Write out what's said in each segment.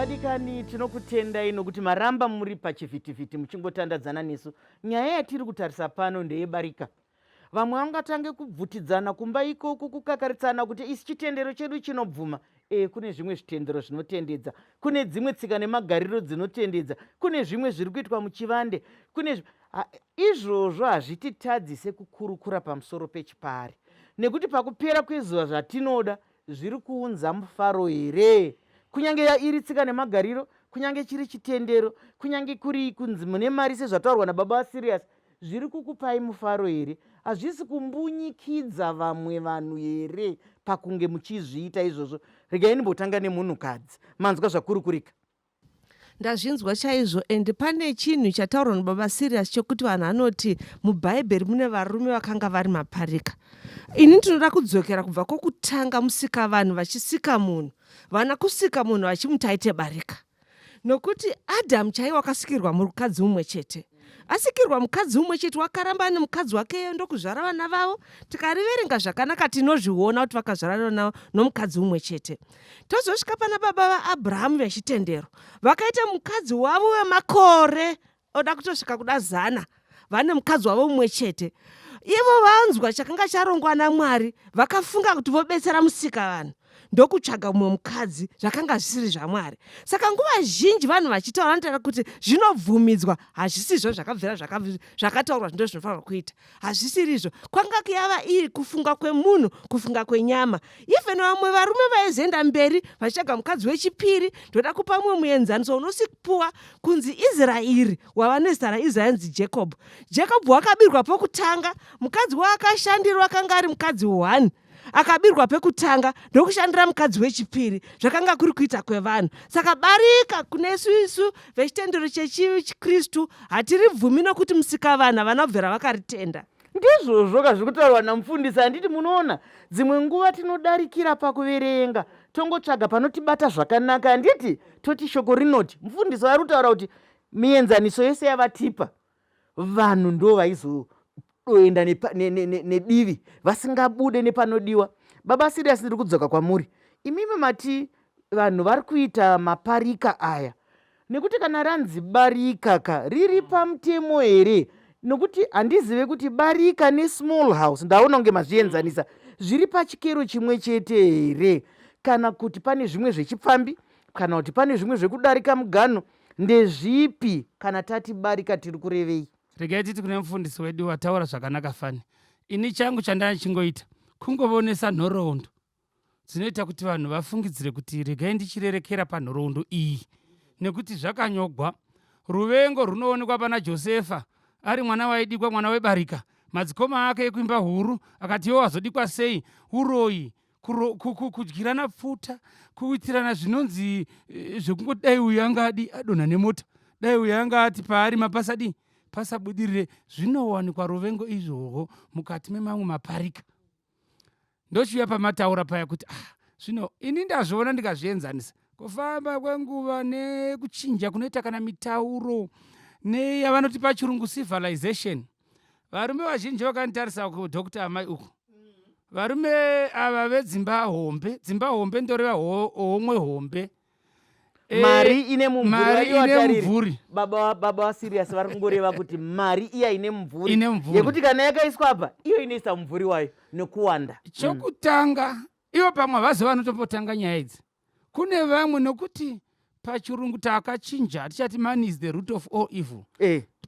Vadikani, tinokutendai nokuti maramba muri pachivhitivhiti muchingotandadzana nesu. Nyaya yatiri kutarisa pano ndeyebarika. Vamwe vangatange kubvutidzana kumba ikoko, kukakaritsana kuti isi chitendero chedu chinobvuma. E, kune zvimwe zvitendero zvinotendedza, kune dzimwe tsika nemagariro dzinotendedza, kune zvimwe zviri kuitwa muchivande, kune izvozvo hazvititadzise kukurukura pamusoro pechipari, nekuti pakupera kwezuva zvatinoda zviri kuunza mufaro here? Kunyange iri tsika nemagariro, kunyange chiri chitendero, kunyange kuri kunzi mune mari sezvataurwa nababa vaSirius, zviri kukupai mufaro here? Hazvisi kumbunyikidza vamwe vanhu here pakunge muchizviita izvozvo? Regai ndimbotanga nemunhukadzi. Manzwa zvakurukurika? Ndazvinzwa chaizvo and pane chinhu chataurwa nababa Serious chekuti vanhu anoti mubhaibheri mune varume vakanga vari maparika. Ini ndinoda kudzokera kubva kwokutanga musika vanhu vachisika munhu. Vana kusika munhu vachimuti aite barika. Nokuti Adhamu chaiye wakasikirwa mukadzi mumwe chete. Asikirwa mukadzi mumwe chete wakaramba ane mukadzi wake ndokuzvara vana vavo. Tikariverenga zvakanaka tinozviona kuti vakazvara vana nomukadzi mumwe chete. Tozosvika pana baba vaAbrahamu vechitendero. Vakaita mukadzi wavo wemakore oda kutosvika kuda zana vane mukadzi wavo mumwe chete. Ivo vanzwa chakanga charongwa naMwari vakafunga kuti vobetsera musika vanhu ndokutsvaga mumwe mukadzi zvakanga zvisiri zvaMwari. Saka nguva zhinji vanhu vachitaura vanotaura kuti zvinobvumidzwa hazvisizvo zvakabvira zvakataurwa ndo zvinofanirwa kuita. Hazvisirizvo. Kwanga yava iri kufunga kwemunhu, kufunga kwenyama. Even vamwe varume vaizoenda mberi vachitsvaga mukadzi wechipiri. Ndoda kupa mumwe muenzaniso unosipuwa kunzi Israeri wava nezita raIsraeri anzi Jacob. Jacob wakabirwa pokutanga, mukadzi waakashandirwa akanga ari mukadzi one. Akabirwa pekutanga ndokushandira mukadzi wechipiri, zvakanga kuri kuita kwevanhu. Saka barika kune isu isu vechitendero chechiKristu hatiribvumi nokuti musikavanhu havana kubvira vakaritenda. Ndizvozvo ka zviri kutaurwa namufundisi, handiti munoona dzimwe nguva tinodarikira pakuverenga tongotsvaga panotibata zvakanaka, handiti toti shoko rinoti. Mufundisi vari kutaura kuti mienzaniso yese yavatipa vanhu ndo vaizoenda nedivi vasingabude nepanodiwa. Baba Sirius, ndiri kudzoka kwamuri. Imimi mati vanhu vari kuita maparika aya nekuti kana ranzi barika ka riri pamutemo here? Nokuti handizive kuti barika nesmall house, ndaona kunge mazvienzanisa, zviri pachikero chimwe chete here, kana kuti pane zvimwe zvechipfambi, kana kuti pane zvimwe zvekudarika muganho? Ndezvipi kana tati barika tiri kurevei? Regai titi kune mufundisi wedu wataura zvakanaka fani. Ini changu chandachingoita kungovonesa nhoroondo dzinoita kuti vanhu vafungidzire kuti regai ndichirerekera panhoroondo iyi nekuti zvakanyogwa. Ruvengo runoonekwa pana Josefa ari mwana waidikwa, mwana webarika. Madzikoma ake ekuimba huru akati iwe wazodikwa sei? Uroyi, kudyirana pfuta, kuitirana zvinonzi eh, zvekungoti dai uyu anga adi adonha nemota, dai uyu anga ati paari mapasadii pasabudirire. Zvinowanikwa ruvengo izvorwo mukati memamwe maparika. Ndochiuya pamataura paya kuti ah, zvino ini ndazviona ndikazvienzanisa kufamba kwenguva nekuchinja kunoita kana mitauro neyavanoti pachirungu civilization. Varume vazhinji vakanditarisa ku Dr. Amai uku, varume ava vedzimba hombe, dzimba hombe ndoreva homwe hombe. Eh, mari ine mumvuri. Baba baba vaSirius vari kungoreva kuti mari iya ine mumvuri yekuti kana yakaiswa apa iyo inoisa mumvuri wayo nekuwanda. Chokutanga ivo pamwe havazi vanotombotanga nyaya idzi, kune vamwe nokuti pachirungu takachinja hatichati money is the root of all evil.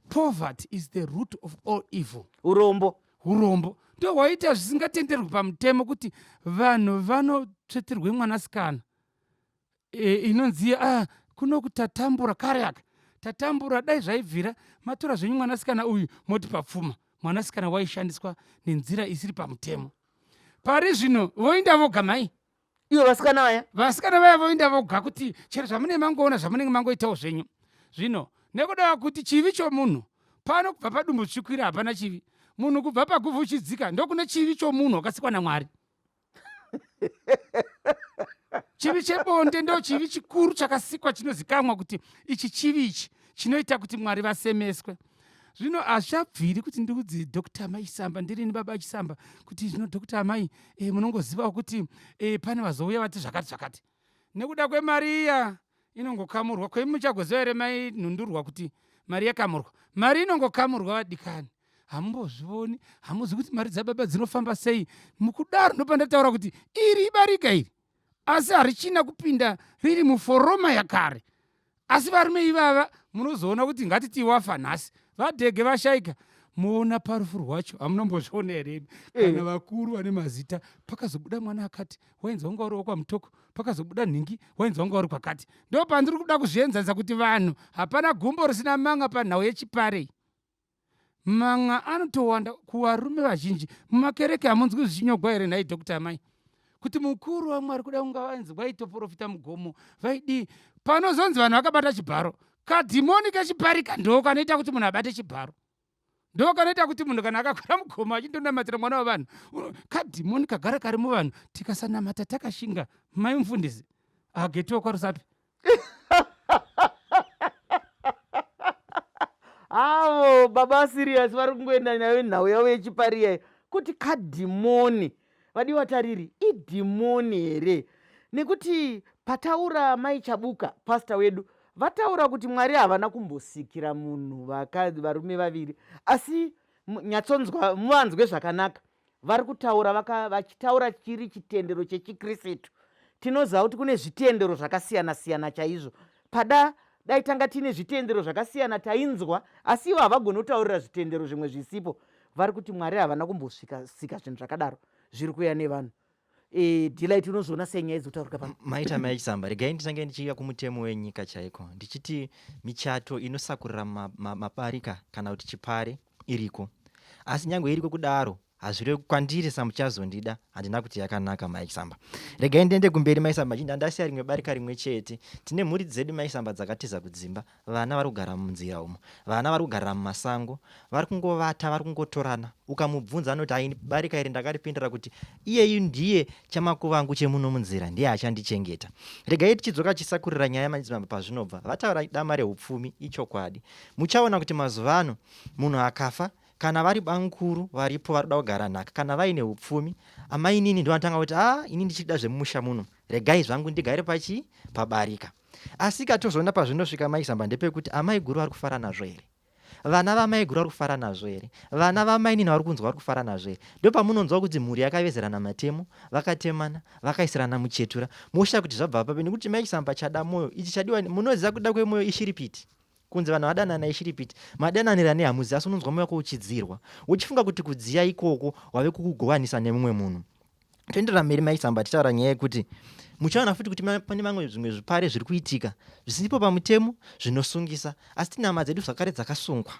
Poverty is the root of all evil. Urombo. Urombo ndo hwaita zvisingatenderwi pamutemo kuti vanhu vanotsveterwe mwanasikana. E, inonzi ah, kunoku tatambura kare aka tatambura, dai zvaibvira matora zvenyu mwanasikana uyu motipa pfuma. Mwanasikana waishandiswa nenzira isiri pamutemo. Pari zvino voinda voga mai ivo vasikana vaya, vasikana vaya voinda voga kuti chero zvamunenge mangoona zvamunenge mangoitawo zvenyu. Zvino nekuda kuti chivi chomunhu pano kubva padumbu zvichikwira hapana chivi, munhu kubva paguvhu uchidzika ndokune chivi chomunhu wakasikwa naMwari. Chivi chebonde ndo chivi chikuru chakasikwa chinozikamwa kuti ichi chivi ichi chinoita kuti Mwari vasemeswe. Zvino hazvichabviri kuti ndiudze Dr. Amai Chisamba, ndirini baba Chisamba, kuti zvino Dr. Amai munongozivawo kuti pane vazouya vati zvakati zvakati nekuda kwemari iya. Inongokamurwa. Ko imi muchagoziva here mai Nhundurwa kuti mari yakamurwa? Mari inongokamurwa vadikani. Hamumbozvivoni, hamuzivi kuti mari dzababa dzinofamba sei. Mukudaro ndopandataura kuti iri ibarika iri. Asi harichina kupinda riri muforoma yakare. Asi varume ivava munozoona kuti ngatiti wafa nhasi vadhege vashaika moona parufu rwacho hamunombozviona here imi eh. Kana vakuru vane mazita pakazobuda mwana akati wainzi wanga uri wekwamutoko pakazobuda nhingi wainzi wanga uri kwakati ndo pandiri kuda kuzvienzanisa kuti vanhu hapana gumbo risina manga panhau yechipare Man'a anotowanda kuvarume vazhinji mumakereke hamunzwi zvichinyogwa here nhai Doctor amai kuti mukuru wamwari kuda kunga vainzi vaitoprofita mugomo vaidii panozonzi vanhu vakabata chibharo kadhimoni kechiparika ndoo kanoita kuti munhu abate chibharo ndoo kanoita kuti munhu kana akakwira mugomo achindonamatira mwana wevanhu kadhimoni kagara kari muvanhu tikasanamata takashinga mai mufundisi agetiwa kwarusapi Avo baba serious vari kungoenda nayo nhau yavo yechipariya kuti kadhimoni. Vadiwa tariri, idhimoni here? Nekuti pataura mai Chabuka, pastor wedu, vataura kuti Mwari havana kumbosikira munhu vakadzi varume vaviri. Asi nyatsonzwa muvanzwe zvakanaka. Vari kutaura vaka, vachitaura chiri chitendero chechiKristu. Tinoziva kuti kune zvitendero zvakasiyana siyana chaizvo. Pada dai tanga tiine zvitendero zvakasiyana tainzwa, asi ivo havagoni kutaurira zvitendero zvimwe zvisipo. Vari kuti Mwari havana kumbosvika sika zvinhu zvakadaro zviri kuuya nevanhu. E, Delight unozviona sei nyaya idzotaurika pano? Maita mai Chisamba, regai nditange ndichiuya kumutemo wenyika chaiko ndichiti michato inosakurira mabarika ma, ma kana kuti chipare iriko asi nyange iriko kudaro hazvirevi kwandiri samuchazondida handina kuti yakanaka mai Chisamba. Regai ndiende kumberi mai Samba chinda ndasiya rimwe barika rimwe chete. Tine mhuri dzedu mai Samba dzakatiza kudzimba vana vari kugara munzira umo vana vari kugarira mumasango vari kungovata vari kungotorana ukamubvunza anoti aini barika iri ndakaripindira kuti iyeyu ndiye chamakuvangu chemuno munzira ndiye achandichengeta. Regai tichidzoka chisakurira nyaya madzimambo pazvinobva vataura dama reupfumi ichokwadi. Muchaona kuti mazuva ano munhu akafa kana vari bamkuru varipo vari kuda kugara nhaka kana vaine upfumi amainini ndovanotanga kuti a ah, ini ndichida zvemumusha muno regai zvangu ndigare pachii pabarika asi katozoona pazvinosvika mai samba ndepekuti amai guru vari kufara nazvo here vana vamai guru vari kufara nazvo here vana vamainini vari kunzwa vari kufara nazvo here ndopamunonzwa kuti mhuri yakavezerana matemo vakatemana vakaisirana muchetura moshaya kuti zvabva papi nekuti mai chisamba chada moyo ichi chadiwa munoziva kuda kwemoyo ishiripiti Kunzi vanhu vadanana ishiripiti. Madananira nei hamuzivi asi unonzwa moyo wako uchidzirwa. Uchifunga kuti kudziya ikoko wave kukugovanisa nemumwe munhu. Toenderera mberi Mai Samba tichitaura nyaya yekuti muchaona futi kuti pane mamwe zvimwe zvipare zviri kuitika zvisipo pamutemo zvinosungisa asi tine hama dzedu zvakare dzakasungwa.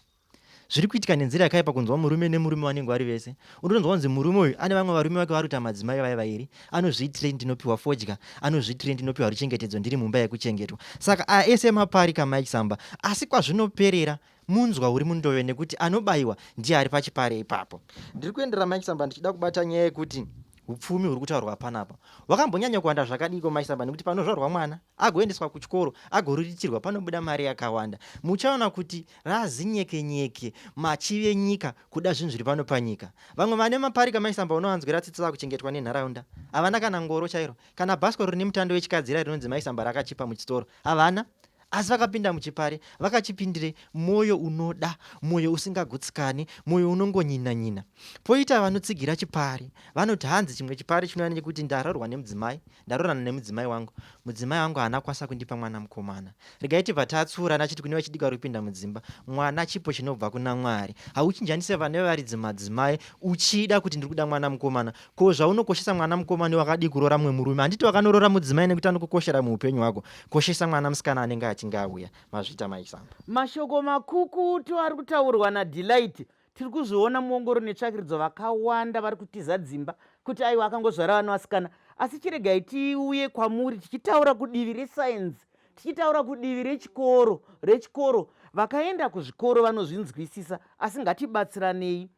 Zviri kuitika nenzira yakaipa kunzwa murume nemurume vanenge vari vese. Unotonzwa kunzi murume uyu ane vamwe varume vake vari kuita madzimai vaye vairi. Anozviitirei ndinopiwa fodya, anozviitirei ndinopiwa ruchengetedzo ndiri mumba yekuchengetwa. Saka aya ese maparika Mike Samba. Asi kwazvinoperera munzwa uri mundove nekuti anobaiwa ndiye ari pachipare ipapo. Ndiri kuenderera Mike Samba ndichida kubata nyaya yekuti upfumi huri kutaurwa panapa hwakambonyanya kuwanda zvakadiiko Mai Samba nekuti panozvarwa mwana agoendeswa kuchikoro agoruritirwa panobuda mari yakawanda muchaona kuti razinyekenyeke machivi enyika kuda zvinhu zviri pano panyika vamwe vane maparika Mai Samba unovanzwira tsitsi vakuchengetwa nenharaunda havana kana ngoro chairo kana bhasikoro rine mutando wechikadzi ira rinonzi Mai Samba rakachipa muchitoro havana Asi vakapinda muchipare, vakachipindirei? Mwoyo unoda, mwoyo usingagutsikani, mwoyo unongonyina-nyina. Poita vanotsigira chipare, vanoti hanzi chimwe chipare chinouya nechekuti ndaroorwa nemudzimai, ndaroorana nemudzimai wangu, mudzimai wangu haana kukwanisa kundipa mwana mukomana. Regai tibva tatsuurana achiti kune vechidiki vari kupinda mudzimba, mwana chipo chinobva kuna Mwari. Hauchinjanise vana vevaridzi madzimai uchida kuti ndiri kuda mwana mukomana. Ko zvaunokoshesa mwana mukomana wakadii kuroora mumwe murume? Handiti wakanoroora mudzimai nekuti anokukoshera muupenyu hwako? Koshesa mwana musikana anenge achinge auya. Mazviita Mai Samba. Mashoko makukutu ari kutaurwa naDelight tiri kuzviona muongoro netsvakiridzo vakawanda vari kutiza dzimba kuti aiwa akangozvara vana vasikana asi chiregai tiuye kwamuri tichitaura kudivi resayenzi tichitaura kudivi rechikoro rechikoro vakaenda kuzvikoro vanozvinzwisisa asi ngatibatsiranei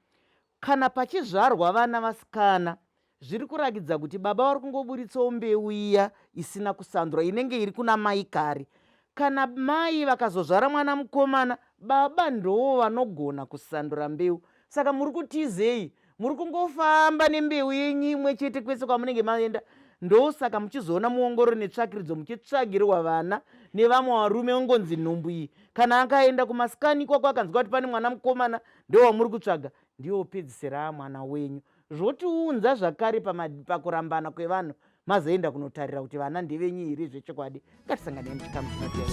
Kana pachizvarwa vana vasikana zviri kurakidza kuti baba vari kungoburitsawo mbeu iya isina kusandurwa inenge iri kuna mai kare. Kana mai vakazozvara mwana mukomana baba ndoo vanogona kusandura mbeu. Saka muri kutizei? Muri kungofamba nembeu yenyu imwe chete kwese kwamunenge maenda. Ndosaka muchizoona muongororo netsvakiridzo muchitsvagirwa vana nevamwe varume ongonzi nhumbu iyi kana akaenda kumasikani ikwako akanzwa kuti pane mwana mukomana ndowamuri kutsvaga ndiye wopedzisira amwana wenyu. Zvotiunza zvakare pakurambana kwevanhu mazoenda kunotarira kuti vana ndevenyu here zvechokwadi. Ngatisanganei muchikamu chinotevera.